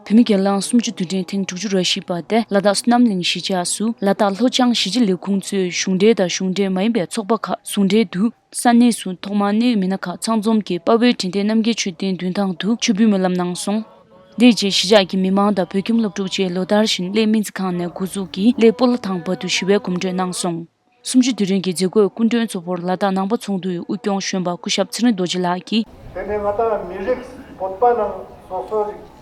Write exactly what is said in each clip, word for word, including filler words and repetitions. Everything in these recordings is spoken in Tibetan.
བོད་མི་སྒེར་ལངས་གསུམ་བཅུ་དུས་དྲན་ཐེངས་དྲུག་ཅུ་རེ་བཞི་པ་དེ་ལ་དྭགས་བསོད་ནམས་གླིང་གཞིས་ཆགས་སུ་ལ་དྭགས་ལྷོ་བྱང་གཞིས་བྱེས་ལས་ཁུངས་གཙོས་གཞུང་འབྲེལ་དང་གཞུང་འབྲེལ་མ་ཡིན་པའི་ཚོགས་པ་ཁག་ཟུང་འབྲེལ་དུ། ས་གནས་སུ་ཐོག་མར་གནད་ཡོད་མི་སྣ་ཁག་ཚང་འཛོམས་ཀྱིས་དཔའ་བོའི་དྲིན་ལྡན་རྣམ་རྒྱལ་མཆོད་རྟེན་མདུན་ཐང་དུ་མཆོད་འབུལ་སྨོན་ལམ་གནང་སོང་། དེའི་རྗེས་གཞིས་ཆགས་ཀྱི་མི་མང་དང་བོད་ཁྱིམ་སློབ་ཕྲུག་བཅས་ལོ་ལྟར་བཞིན་གླེ་སྨན་རྩིས་ཁང་ནས་འགོ་འཛུགས་ཀྱིས་གླེ་སྤོ་ལོ་ཐང་བར་དུ་ཞི་བའི་གོམ་བགྲོད་གནང་སོང་། གསུམ་བཅུའི་དུས་དྲན་གྱི་མཛད་སྒོའི་སྐུ་མགྲོན་གཙོ་བོར་ལ་དྭགས་ནང་པ་ཚོགས་འདུའི་དབུ་སྐྱོང་གཞོན་པ་སྐུ་ཞབས་ཚེ་རིང་རྡོ་རྗེ་ལགས་ཀྱིས། དེ་ནས་ང་དང་མི་རིགས་བོད་པ་རྣམས་སོ་སོ་རིག་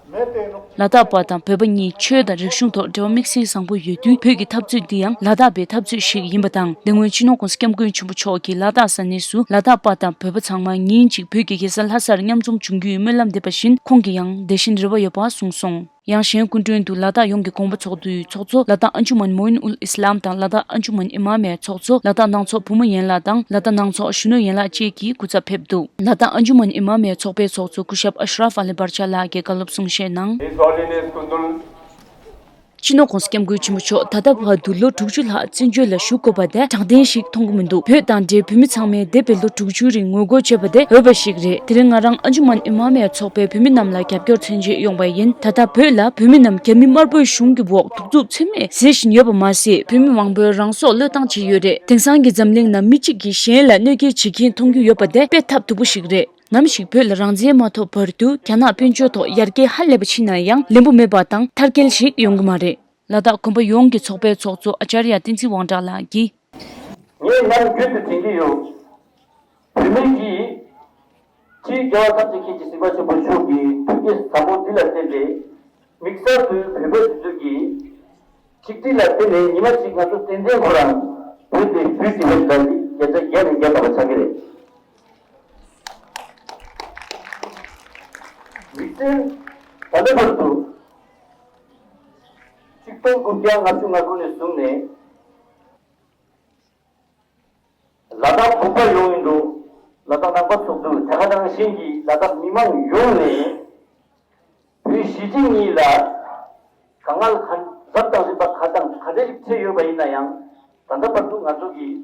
ལ་དྭགས་པ་དང་བོད་པ་གཉིས་ཆོས་དང་རིག་གཞུང་ཐོག་འབྲེལ་བ་དམིགས་བསལ་བཟང་པོ་ཡོད་དུས། བོད་ཀྱི་འཐབ་རྩོད་འདི་ཡང་ལ་དྭགས་པའི་འཐབ་རྩོད་ཞིག་ཡིན་པ་དང་། དེ་སྔོན་སྤྱི་ནོར་༸གོང་ས་༸སྐྱབས་མགོན་ཆེན་པོ་མཆོག་གིས་ལ་དྭགས་ས་གནས་སུ་ལ་དྭགས་པ་དང་བོད་པ་ཚང་མ་ཉིན་གཅིག་བོད་ཀྱི་རྒྱལ་ས་ལྷ་སར་མཉམ་འཛོམས་བྱུང་རྒྱུའི་སྨོན་ལམ་འདེབས་པ་བཞིན། ཁོང་གིས་ཡང་དེ་བཞིན་རེ་བ་ཡོད་པ་གསུངས་སོང་། ཡང་གཞན་སྐུ་མགྲོན་དུ་ལ་དྭགས་ཡོངས་ཀྱི་དགོངས་པ་ཚོགས་འདུའི་ཚོགས་གཙོ་ལ་དྭགས་ཨན་ཇུ་མན་མོ་ཨིན་ཨུལ་ཨིས་ལམ་དང་ལ་དྭགས་ཨན་ཇུ་མན་ཨི་མ་མའི་ཚོགས་གཙོ། ལ་དྭགས་ནང་ཚོགས་བུ་མོ་ཡན་ལག་དང་ལ་དྭགས་ནང་ཚོགས་གཞོན་ནུ་ཡན་ལག་བཅས་ཀྱིས་སྐུ་ཚབ་ཕེབས་འདུག་ལ་དྭགས་ཨན་ཇུ་མན་ཨི་མ་མའི་ཚོགས་པའི་ཚོགས་གཙོ་སྐུ་ཞབས་ཨ་ཤ་རབ་ཨ་ལི་བར་ཆ་ལགས་ཀྱིས་བཀའ་སློབ་གསུང་བཤད་གནང་། His Holiness Kundul སྤྱི་ནོར་༸གོང་ས་༸སྐྱབས་མགོན་ཆེན་པོ་མཆོག་ད་ལྟ་བར་དུ་ལོ་དྲུག་ཅུ་ལྷག་བཙན་བྱོལ་ལ་བཞུགས་དགོས་པ་དེ་དྲང་བདེན་ཞིག་མཐོང་གི་མི་འདུག་བོད་དང་འབྲེལ་བོད་མི་ཚང་མས་འདས་པའི་ལོ་དྲུག་ཅུའི་རིང་ངོ་རྒོལ་བྱས་པ་དེ་འོས་པ་ཞིག་རེད། དེ་རིང་ང་རང་ཨན་ཇུ་མན་ཨི་མ་མའི་ཚོགས་པའི་བོད་མི་རྣམས་ལ་རྒྱབ་སྐྱོར་མཚོན་ཆེད་ཡོང་པ་ཡིན། ད་ལྟ་བོད་ལ་བོད་མི་རྣམས་རྒྱ་མི་དམར་པོའི་གཞུང་གི་འོག་གདུག་རྩུབ་ཚད་མེད་བཟོས་བཞིན་ཡོད་པ་མ་ཟད། བོད་མི་མང་པོས་རང་སྲོག་བློས་བཏང་བྱས་ཡོད་རེད། དེང་སང་གི་འཛམ་གླིང་ནང་མི་གཅིག་གིས་གཞན་ལ་གནོད་སྐྱེལ་བྱེད་མཁན་མཐོང་རྒྱུ་ཡོད་པ་དེ་དཔེ་ཐབས་སྡུག་པོ་ཞིག་རེད། ནམ་ཞིག་བོད་ལ་རང་བཙན་མ་ཐོབ་བར་དུ་རྒྱ་ནག་དཔལ་འབྱོར་ཐོག་ཡར་རྒྱས་ཧ་ལས་པ་ཕྱིན་ན་ཡང་ལེན་པོ་མེད་པ་དང་མཐར་སྐྱེལ་ཞིག་ཡོང་གི་མ་རེད། ལ་དྭགས་གོམ་པ་ཡོངས་ཀྱི་ཚོགས་པའི་ཚོགས་གཙོ་ཨ་ཅར་ཡ་བསྟན་འཛིན་དབང་གྲགས་ལགས་ཀྱིས། ངས་ནམ་རྒྱུན་དུ་དྲན་གྱི་ཡོད། བོད་མི་གིས་ཕྱིའི་རྒྱལ་བ་ཐམས་ཅད་མཁྱེན་ཅིང་གཟིགས་པ་ཆེན་པོ་མཆོག་གི་ཐུགས་བསྐྱེད་ཟབ་མོ་འདི་ལ་བརྟེན་ཏེ། དམིགས་བསལ་དུ་བོད་པ་དེ་ཚོ་གིས་ཆིག་སྒྲིལ་ལ་བརྟེན་ནས་ཉི་མ་གཅིག་ང་ཚོ་ཏན་ཏན་ཁོ་རང་བོད་དེ་བོད་ཟེར་བའི་སྒྲ་འདི་བརྒྱ་ཆ་བརྒྱ་ནས་བརྒྱ་ཐམ་པ་ཆགས་ཀྱི་རེད། དམིགས་བསལ་ད་ལྟ་བར་དུ་ཆིག་སྟོང་དགུ་བརྒྱ་ལྔ་བཅུ་ང་དགུ་ནས་བཟུང་ནས། ལ་དྭགས་བོད་པ་ཡོངས་ཡིན་འགྲོ། ལ་དྭགས་ནང་པ་ཚོགས་འདུ་དེ་ག་ནང་བཞིན་གྱི་ལ་དྭགས་མི་མང་ཡོངས་ནས་བོད་གཞིས་བྱེས་གཉིས་ལ་དཀའ་ངལ་ག་རབ་དང་རིམ་པ་ག་དང་ག་འདྲ་ཞིག་འཕྲད་ཡོད་པ་ཡིན་ན་ཡང་། ད་ལྟ་བར་དུ་ང་ཚོ་གིས་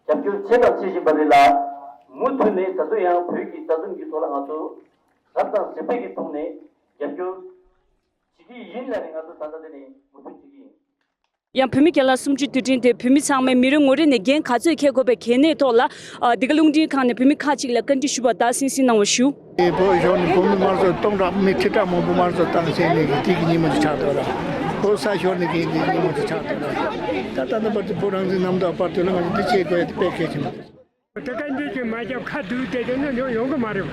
རྒྱབ་སྐྱོར་བྱས་དང་བྱེད་བཞིན་པ་རེད་ལ། མུ་མཐུད་ནས་ད་དུང་ཡང་བོད་ཀྱི་རྩ་དོན་གྱི་ཐོག་ལ་ང་ཚོ་རབ་དང་རིམ་པ་གི་ཐོག་ནས་རྒྱབ་སྐྱོར་བྱེད་ཀྱི་ཡིན་ལབ་ནས་ང་ཚོ་ད་ལྟ་དེ་ནས་མུ་མཐུད་བྱེད་ཀྱི་ཡིན། ཡང་བོད་མི་སྒེར་ལངས་གསུམ་བཅུའི་དུས་དྲན་དེ་བོད་མི་ཚང་མས་མི་རེ་ངོ་རེ་ནས་འགན་ག་ཚོད་འཁྱེར་དགོས་པའི་གལ་གནད་ཐོག་ལ། ཨ། འདི་ག་རླུང་འཕྲིན་ཁང་ནས་བོད་མི་ཁག་ཅིག་ལ་བཀའ་འདྲི་ཞུས་པ་དག་གསན་གཟིགས་གནང་བ་ཞུ། བོད་ཕྱོགས་ནས་བོད་མི་དམར་ཤོག་སྟོང་ཕྲག་མི་ཁྲི་ཕྲག་མང་པོ་དམར་གསོད་བཏང་བྱས་ནས་དེ་གི་ཉིན་མོ་དེ་ཆགས་འདུག་ར། བོད་ས་ཕྱོགས་ནས་གི་དེ་ཉིན་མོ་དེ་ཆགས་འདུག་ར། ད་ད་ལྟ་བར་དུ་བོད་རང་བཙན་གནམ་བདག་དཔལ་དུ་ལ་ང་ཚོ་འདི་བྱེད་དགོས་ཡ་དེ་དཔེ་གལ་ཆེན་པོ་རེད། ད་ག་འདི་གི་མ་རྒྱབ་ཁ་བསྡུས་བསྡད་དེ་ནི་ཡོང་གི་མ་རེད།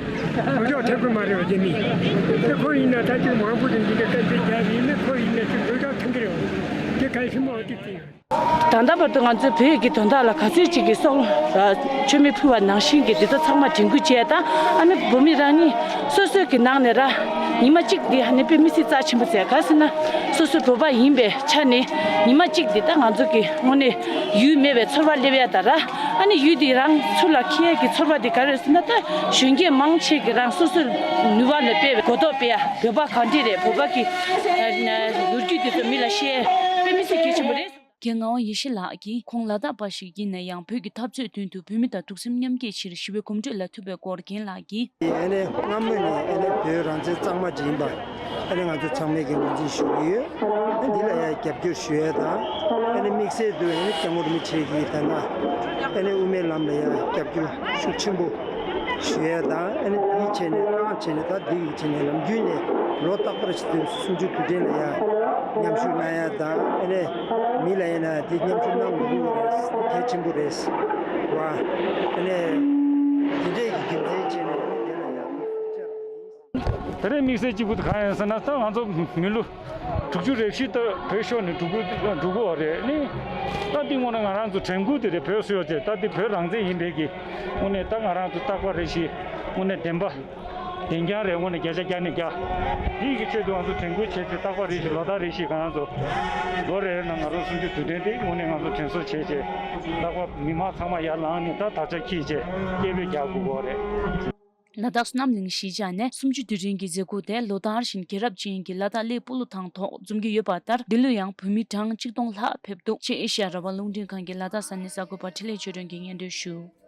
མི་ཆོག་ཐེབས་གི་མ་རེད་རྒྱ་མི། དེ་ཁོ་ཡིན་ན་ད་ཅིག་མང་པོ་ཅིག་འདི་འདྲ་བཀའ་འདྲི་རྒྱབ་ཡིན་ན་ཁོ་ཡིན་ན་ཅིག་མི་ཆོག་ཐེབས་གི་རེད། དེ་གལ་ཆེན་པོ་འདི་ཅིག་ད་ལྟ་བར་དུ་ང་ཚོའི་བོད་ཀྱི་དོན་དག་ལ་ག་ཚོད་ཅིག་གི་སྲོག་མཆོད་མེ་ཕུལ་བ་ནང་བཞིན་གྱི་འདི་ཚོ་ཚང་མ་དྲན་སྐུལ་བྱས་དང་། ཨ་ནི་བོད་མི་རང་ཉིད་སོ་སོའི་གི་ནང་ནས་ར་ཉི་མ་གཅིག་འདི་ཧ་ནི་དཔེ་མི་སྲིད་རྩ་ཆེན་པོ་བྱས། ག་ཟེར་ན་སོ་སོ་བོད་པ་ཡིན་པའི་ཆ་ནས་ཉི་མ་གཅིག་འདི་ད་ང་ཚོ་གི་དངོས་གནས་ཡུལ་མེད་པའི་ཚོར་བ་སླེབས་ཡ་ད་ར། ཨ་ནི་ཡུལ་འདི་རང་ཚུར་ལ་འཁྱེར་ཡ་གི་ཚོར་བ་འདི་ག་རེ་ཟེར་ན། ད་གཞོན་སྐྱེས་མང་ཆེ་གི་རང་སོ་སོའི་ནུས་པ་ལ་དཔེ་གོ་རྟོགས་སྤེལ་ཡ། བོད་པ་ག་འདྲ་རེད། བོད་པ་གི་ལོ་རྒྱུས་འདི་ཚོ་མི་ལ་བཤད་དཔེ་མི་སྲིད་གལ་ཆེན་པོ་རེད། རྒན་ངག་དབང་ཡེ་ཤེས་ལགས་ཀྱིས་ཁོང་ལ་དྭགས་པ་ཞིག་ཡིན་ན་ཡང་བོད་ཀྱི་འཐབ་རྩོད་དོན་དུ་བོད་མི་དང་གདུང་སེམས་མཉམ་སྐྱེད་ཕྱིར་ཞི་བའི་གོམ་བགྲོད་ལ་ཐུག་པའི་སྐོར་རྒན་ལགས་ཀྱིས། ཨ་ནི་སྔ་མོ་ནས་ཨ་ནི་བོད་རང་བཙན་གཙང་མ་ཅིག་ཡིན་པ་ཨ་ནི་ང་ཚོ་ཚང་མས་ཀྱི་ངོས་འཛིན་ཞུ་གི་ཡོད། ཨ་འདི་ལ་ཡང་རྒྱབ་སྐྱོར་ཞུ་ཡ་དང་། ཨ་ནི་དམིགས་བསལ་དུ་ཨ་ནི་སྐྱབས་མགོན་རིན་པོ་ཆེ་གི་ད་ལྟ་ཨ་ནི་དབུ་མའི་ལམ་ལ་ཡང་རྒྱབ་སྐྱོར་ཤུགས་ཆེན་པོ་ཞུ་ཡ་དང་། ཨ་ནི་འདིའི་ཆེད་ནས་རྐང་བྱས་ནས་ད་འདི་གི་ཆེད་ནས་ལམ་རྒྱུན་ནས་ལོ་རྟག་པར་སུམ་ཅུ་དུས་དྲན་ལ་ཡང་མཉམ་ཞུགས་གནང་ཡ་དང་། ཨ་ནི་མི་ལ་ཡིན་ན་དེ་མཉམ་ཞུགས་གནང་དགོས་ཀྱི་རེད། གལ་ཆེན་པོ་རེད་བ། ཨ་ནི་དེ་འདྲས་ཀྱི་རྒྱུ་མཚན་བྱས་ནས་ཨ་ནི་དེ་ལ་ཡང་། དེ་རིང་དམིགས་བསལ་གཅིག་པུ་དེ་གང་ཡིན་ཟེར་ན། ད་ང་ཚོ་མི་ལོ་དྲུག་ཅུ་རེ་བཞི་ད་བོད་ཤོར་ནས་འགྲོ་གི་འགྲོ་གི་ཡོད་རེད། ནི་ད་འདི་དངོས་གནས་ང་རང་ཚོ་དྲན་སྐུལ་དེ་རེད། བོད་སུ་ཡོད་ཚེ་ད་འདི་བོད་རང་བཙན་ཡིན་པའི་གི་དངོས་གནས་ད་ང་རང་ཚོ་རྟག་པ་རེ་བཞིན་དངོས་གནས་བདེན་པ་བདེན་རྐྱང་རེད། དངོས་གནས་བརྒྱ་ཆ་བརྒྱ་ནས་བརྒྱ། འདི་གི་ཆེད་དུ་ང་ཚོ་དྲན་སྐུལ་བྱས་ཚེ་རྟག་པ་རེ་བཞིན་ལོ་ལྟར་རེ་བཞིན་ང་རང་ཚོ་ལོ་རེ་རེ་ནང་ང་རང་གསུམ་བཅུ་དུས་དྲན་དེ་དངོས་གནས་ང་ཚོ་དྲན་གསོ་བྱས་བྱས་རྟག་པ་མི་མང་ཚང་མ་ཡར་ལངས་ནས་ད་དར་ཆ་འཁྱེར་བྱས་སྐད་འབོད་རྒྱག་དགོས་ཀྱི་ཡོད་རེད། ལ་དྭགས་བསོད་ནམས་གླིང་གཞིས་ཆགས་ནས་གསུམ་བཅུའི་དུས་དྲན་གྱི་མཛད་སྒོ་དེ་ལོ་ལྟར་བཞིན་རྒྱལ་རབས་ཅན་གྱི་ལ་དྭགས་གླེ་སྤོ་ལོ་ཐང་ཐོག་འཛོམས་ཀྱི་ཡོད་པ་ལྟར། འདི་ལོ་ཡང་བོད་མི་གྲངས་གཅིག་སྟོང་ལྷག་ཕེབས་འདུག་ཅེས་ཨེ་ཤ་ཡ་རང་དབང་རླུང་འཕྲིན་ཁང་གི་ལ་དྭགས་ས་གནས་གསར་འགོད་པ་འཕྲིན་ལས་ཆོས་སྒྲོན་གྱིས་སྙན་སྒྲོན་ཞུ།